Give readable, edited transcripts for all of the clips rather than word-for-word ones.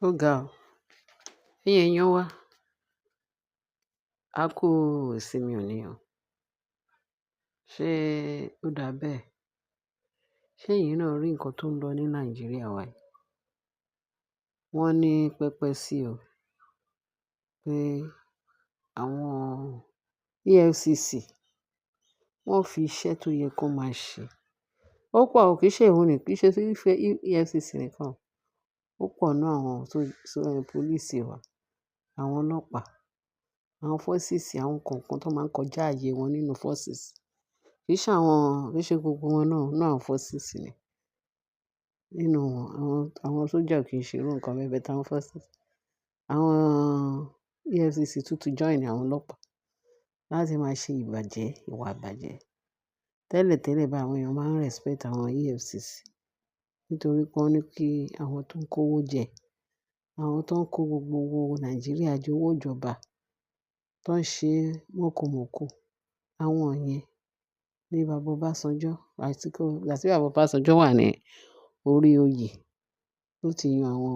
Ó ga ọ́, ẹ̀yin èèyàn wa, a kú ìsinmi òní o. Ṣé ó dáa bẹ́ẹ̀? Ṣé ẹ̀yin náà rí nǹkan tó ń lọ ní Nàìjíríà wa yìí? Wọ́n ní pẹpẹ sí o, pé àwọn EFCC wọ́n fi iṣẹ́ tó yẹ kó máa ṣe. Ó pọ̀ o, kì í ṣe òun nìkan, kì í ṣe EFCC nìkan. Ó pọ̀ nínú àwọn tó, police wa, àwọn ọlọ́pàá, àwọn forces, àwọn kọ̀ọ̀kan tó máa ń kọjá ààyè wọn nínú forces. Kì í ṣe àwọn, kì í ṣe gbogbo wọn náà, nínú àwọn forces ni. Nínú wọn, àwọn sójà kì í ṣe irú nǹkan bẹ́ẹ̀, but àwọn forces. Àwọn EFCC tún ti join àwọn ọlọ́pàá láti máa ṣe ìbàjẹ́, ìwà ìbàjẹ́. Tẹ́lẹ̀ tẹ́lẹ̀ bá àwọn èèyàn máa ń respect àwọn EFCC nítorí pé wọ́n ní kí àwọn tó ń kó owó jẹ, àwọn tó ń kó gbogbo owó Nàìjíríà jẹ, owó ìjọba tó ń ṣe mọ̀kùmọ̀kù, àwọn yẹn ní bàbá Ọbásanjọ́ àti kó, ìgbà tí bàbá Ọbásanjọ́ wà ní orí oyè ló ti yan àwọn,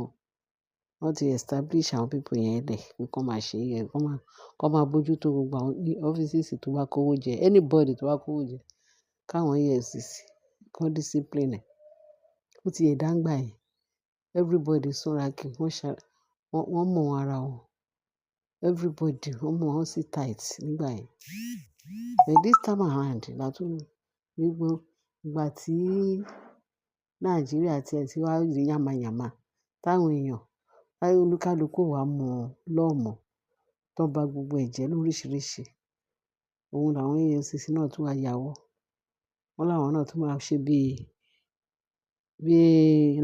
wọ́n ti establish àwọn people yẹn lẹ̀ pé kí wọ́n máa ṣe, kí wọ́n máa bójútó gbogbo àwọn offices tó bá kó owó jẹ, anybody tó bá kó owó jẹ, káwọn EFCC kó discipline ẹ̀. Ó ti ẹ̀ dá ńgbà yẹn. Everybody súnra kí wọ́n ṣa, wọ́n mọ ara wọn. Everybody wọ́n mọ̀ wọ́n sí tight nígbà yẹn. But this time around, la tún rí pé ìgbà tí Nàìjíríà tí ẹ ti wá rí yàmàyàmà, táwọn èèyàn, táyé olúkálùkù wá mọ̀ law mọ̀, tó ba gbogbo ẹ̀jẹ̀ lóríṣiríṣi. Òun làwọn EFCC náà tún wá yàwọ́. Wọ́n láwọn náà tún máa ṣe bí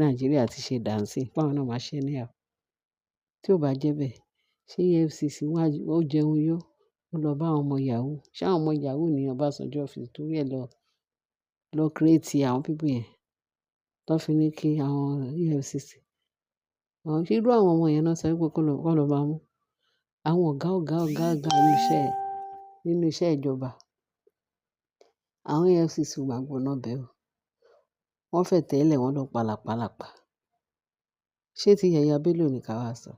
Nàìjíríà ti ṣe dà sí, pé àwọn náà máa ṣe anyhow. Tí ó bá jẹ́ bẹ́ẹ̀, ṣé EFCC wá, ó jẹun yó, ó lọ bá àwọn ọmọ yahoo. Ṣé àwọn ọmọ yahoo ní Ọbásanjọ́ fi torí ẹ lọ create àwọn people yẹn tó fi ní kí àwọn EFCC. Àwọn ṣé irú àwọn ọmọ yẹn náà sọ wípé kó lọ máa mú àwọn ọ̀gá, ọ̀gá, ọ̀gá, ọ̀gá nínú iṣẹ́ ìjọba. Àwọn EFCC ò máa gbọ̀nà bẹ́ẹ̀ o. Wọ́n fẹ́ tẹ́lẹ̀ wọ́n lọ pàlàpálàpá. Ṣé tí Yahaya Bello ní ká wá sọ?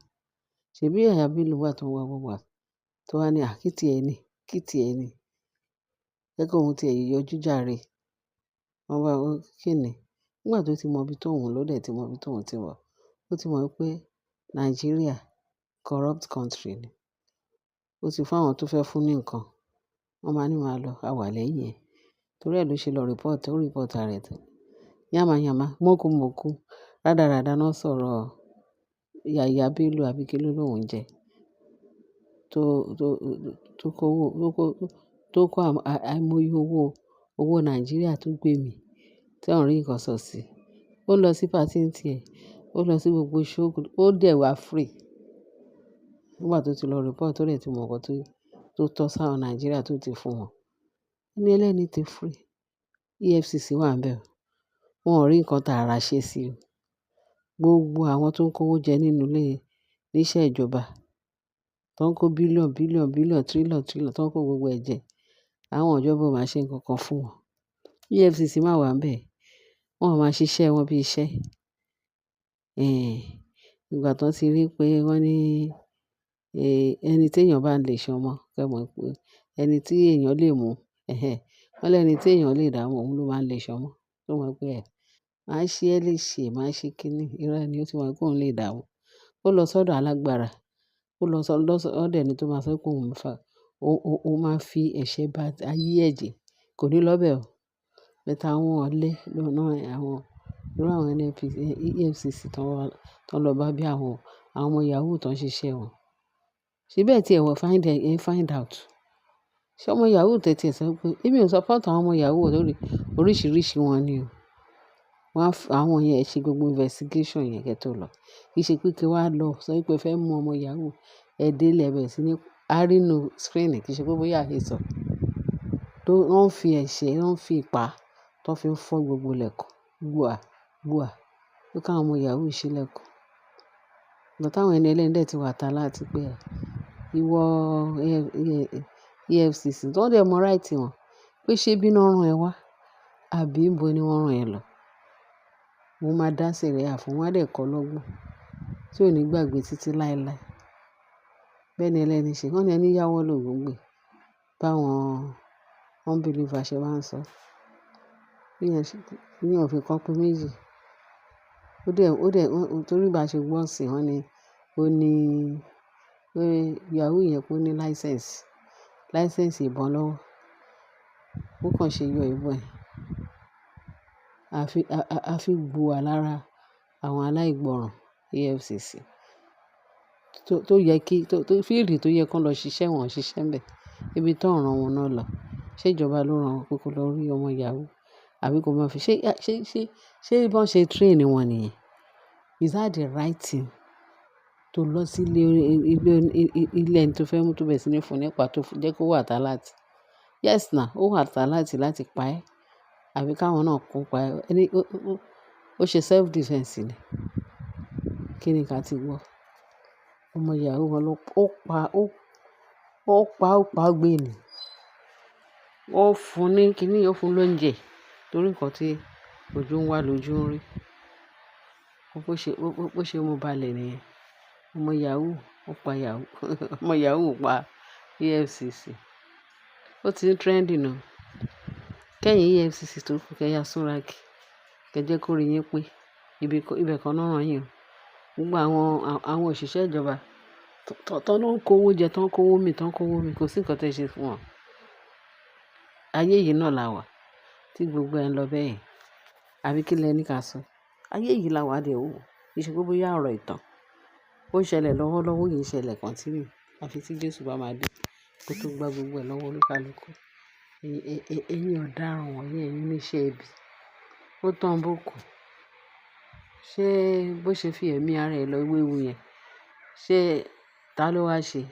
Ṣèbí Yahaya Bello wà tó ń wá wọ́wọ́ tó wá ní à kí tí ẹ ní, kí tí ẹ ní. Jẹ́ kí òun tí ẹ yọjú jàre. Wọ́n bá wọ́n kí ni? Nígbà tó ti mọ ibi tó òun lọ dẹ̀ tí mọ ibi tó òun ti wọ̀. Ó ti mọ̀ wípé Nàìjíríà corrupt country ni. Ó ti fún àwọn tó fẹ́ fún ní nǹkan. Wọ́n máa ní máa lọ, a wà lẹ́yìn ẹ̀. Torí ẹ ló ṣe lọ report, ó report ara ẹ̀ tán. Yàmàyàmà, mọ̀kùmọ̀kù, rádaràda náà sọ̀rọ̀ Yahaya Bello àbí kí ló lóun jẹ. Tó kó owó, tó kó àìmọye owó Nàìjíríà tó gbé mi tí wọ́n rí nǹkan sọ sí. Ó lọ sí party ń tí ẹ, ó lọ sí gbogbo show, ó dẹ̀ wá free. Nígbà tó ti lọ report, ó dẹ̀ ti mọ̀ nǹkan tó tọ́ sáwọn Nàìjíríà tó ti fún wọn. Ẹni ẹlẹ́ni ti free. EFCC wà níbẹ̀ o. Wọn ò rí nǹkan tààrà ṣe sí o. Gbogbo àwọn tó ń kó owó jẹ nínú ilé, ní iṣẹ́ ìjọba, tó ń kó billion, billion, billion, trillion, trillion, tó ń kó gbogbo ẹ jẹ, àwọn ìjọba ò máa ṣe nǹkan kan fún wọn. EFCC máa wà níbẹ̀. Wọ́n máa ṣiṣẹ́ wọn bí iṣẹ́. Ìgbà tó ti rí pé wọ́n ní, ẹni tí èèyàn bá lè ṣọmọ, kí ẹ mọ̀ pé ẹni tí èèyàn lè mú, wọ́n lé ẹni tí èèyàn lè dààmú, òun ló máa ń lè ṣọmọ. Tó mọ̀ pé ẹ, máa ṣe ẹ́ léṣe, máa ṣe kíni. Irọ́ ni ó ti mọ̀ pé òun lè dààmú. Ó lọ sọ́dọ̀ alágbára. Ó lọ sọ, lọ sọ́dọ̀ ẹni tó máa sọ pé òun fà, ó máa fi ẹ̀ṣẹ̀ bá ayé ẹ̀ jẹ. Kò ní lọ bẹ́ẹ̀ o. But àwọn ọ̀lẹ lọ́nà àwọn, irú àwọn NNPC, EFCC tó ń lọ bá bí àwọn ọmọ yahoo tó ń ṣiṣẹ́ wọn. Ṣé bẹ́ẹ̀ tí ẹ wọ find out. Ṣé ọmọ yahoo tẹ́tí ẹ sọ pé èmi ò support àwọn ọmọ yahoo lórí oríṣiríṣi wọn ni o. Wọ́n á àwọn yẹn ṣe gbogbo investigation yẹn kí ẹ tó lọ. Kì í ṣe pé kí wá lọ sọ wípé ẹ fẹ́ mú ọmọ yahoo, ẹ dé ilé ẹ bẹ̀rẹ̀ sí ní a rí inú screen, kì í ṣe pé bóyá àhesọ. Tó wọ́n fi ẹ̀ṣẹ̀, wọ́n fi ipá tó fi ń fọ́ gbogbo ilẹ̀kùn. Gbùà, gbùà. Pé káwọn ọmọ yahoo ṣí ilẹ̀kùn. Ìgbà táwọn ẹni ẹlẹ́ni dẹ̀ ti wà tà láti pé ẹ, ìwọ EFCC tó dẹ̀ mọ right wọn pé ṣé bí wọ́n rán ẹ wá àbí níbo ni wọ́n rán ẹ lọ. Mo máa dá sẹ̀ríà fún wọn, wọ́n á dẹ̀ kọ́ lọ́gbọ́n. tí ò ní gbàgbé títí láéláé. Bẹ́ẹ̀ ni ẹlẹ́ni ṣe. Wọ́n ní ẹni yáwọ́ lògùn gbè. Báwọn unbeliever ṣe máa ń sọ. Bí èèyàn fi kan pé méjì. Ó dẹ̀, torí bá ṣe gbọ́ sí wọ́n ní, ó ní pé yahoo yẹn pé ó ní license, license ìbọn lọ́wọ́. Ó kàn ṣe yọ ìbọn ẹ̀. A fi, a fi gbùwà lára àwọn aláìgbọràn EFCC tó yẹ kí, tó field tó yẹ kó lọ ṣiṣẹ́ wọn ṣiṣẹ́ ńbẹ̀. Ibi tó ń rán wọn náà lọ. Ṣé ìjọba ló rán wọn pé kó lọ rí ọmọ yahoo? Àbí kó máa fi ṣé bí wọ́n ṣe train wọn nìyẹn? Is that the right thing? Tó lọ sí ilé, ilé, ilé ẹni tó fẹ́ mú tó bẹ̀rẹ̀ sí ní fún nípa tó jẹ́ kó wà alert. Yes now, ó wà alert láti pa ẹ́. Àbí káwọn náà kó pa ẹ́. Ẹni, ó ṣe self defense ni. Kí ni ká ti gbọ́? Ọmọ yahoo wọn ló, ó pa, ó pa gbé ni. Ó fún ní kíní, ó fún lóúnjẹ torí nǹkan tí ojú ń wá lójú ń rí. Bó ṣe mú balẹ̀ nìyẹn. Ọmọ yahoo, ó pa yahoo. Ọmọ yahoo pa EFCC. Ó ti ń trending o. Kẹ́yìn EFCC tó kù kí ẹ yá súnra kí. Kẹ jẹ́ kó rí yín pé ibẹ̀ kan náà rán yín o. Gbogbo àwọn òṣìṣẹ́ ìjọba tó ń kó owó jẹ, tó ń kó owó mì, tó ń kó owó mì, kò sí nǹkan tí ẹ ṣe fún wọn. Ayé yìí náà la wà tí gbogbo ẹ ń lọ bẹ́ẹ̀. Àbí kí lẹ ní ká sọ? Ayé yìí la wà dè o. Kì í ṣe pé bóyá ọ̀rọ̀ ìtàn. Ó ń ṣẹlẹ̀ lọ́wọ́lọ́wọ́, yìí ń ṣẹlẹ̀ continue. Àfi tí Jésù bá máa dé kó tó gba gbogbo ẹ̀ lọ́wọ́ olúkálùkù. Ẹ̀yin ọ̀daràn wọ̀nyí, ẹ̀yin oníṣẹ́ ibi. Ó tán bó kù. Ṣé bó ṣe fi ẹ̀mí ara ẹ lọ wéwu yẹn? Ṣé ta ló wá ṣe?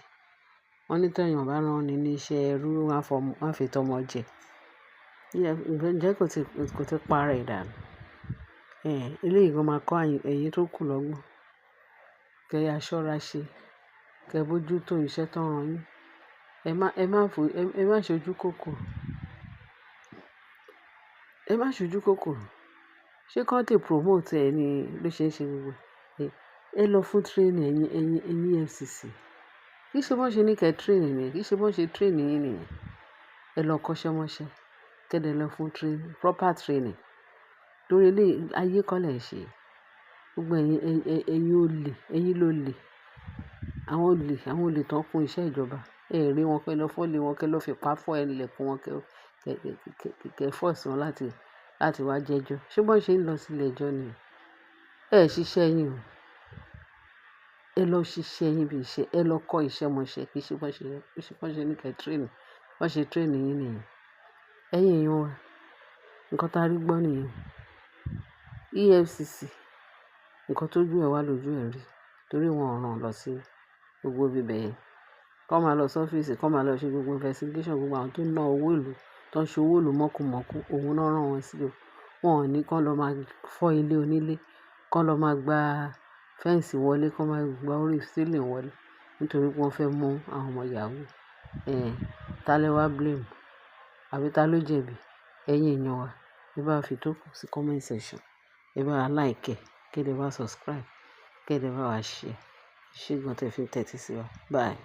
Wọ́n ní tí èèyàn bá rán ni ní iṣẹ́ ẹrú, wọ́n á fi tọmọ jẹ. Ǹjẹ́ kò ti pa ara ẹ̀ dànù? Eléyìí gan máa kọ́ ẹ̀yin tó kù lọ́gbọ́n. Kẹ́ ya ṣọ́ra ṣe, kẹ́ bójú tó iṣẹ́ tó ń rán yín. Ẹ má ṣe ojú kòkòrò. Ẹ má ṣe ojú kòkòrò. Ṣé kí wọ́n lè promote ẹ ní ló ṣe ń ṣe gbogbo ẹ? Ẹ lọ fún training ẹ̀yin EFCC. Kì í ṣe bó ṣe ní kí ẹ train ni, kì í ṣe bó ṣe train yín nìyẹn. Ẹ lọ kọ́ṣẹ́ mọṣẹ́, kẹ́ dẹ̀ lọ fún training, proper training. Torí eléyìí ayé kọ́ lẹ̀ ń ṣe. Gbogbo ẹ̀yin olè, ẹ̀yin lolè. Àwọn olè tó ń kún iṣẹ́ ìjọba. Ẹ rí wọn kẹ́ lọ fọ́lé wọn, kẹ́ lọ fi ipá fọ́ ilẹ̀kùn wọn, kẹ́ force wọn láti wá jẹ́jọ́. Ṣé bó ṣe ń lọ sí ilé ẹjọ́ ni? Ẹ ṣiṣẹ́ yín o. Ẹ lọ ṣiṣẹ́ yín bí iṣẹ́, ẹ lọ kọ́ iṣẹ́ mọṣẹ́, kì í ṣe bó ṣe ní kí ẹ train, bó ṣe train yín nìyẹn. Ẹ̀yin èèyàn wa, nǹkan tá a rí gbọ́ nìyẹn. EFCC, nǹkan tó jú ẹ wá lójú ẹ rí torí wọn ò rán lọ sí gbogbo ibi bẹ́ẹ̀. Kọ́ máa lọ sí ọ́fíìsì, kọ́ máa lọ ṣe gbogbo investigation, gbogbo àwọn tó ń ná owó ìlú, tó ń ṣe owó ìlú mọ̀kùmọ̀kù, òun náà rán wọn sí o. Wọn ò ní kó lọ máa fọ́ ilé onílé, kó lọ máa gba fence wọlé, kó máa gba orí ceiling wọlé nítorí pé wọ́n fẹ́ mú àwọn ọmọ yahoo. Ta lẹ wá blame? Àbí ta ló jẹ̀bi? Ẹ̀yin èèyàn wa, ẹ bá fi tó kù sí comment section. Ẹ bá wa like ẹ, kí ẹ dẹ̀ bá subscribe, kí ẹ dẹ̀ bá wa share. Ẹ ṣé gan tí ẹ fi ń tẹ́tí sí wa. Bye.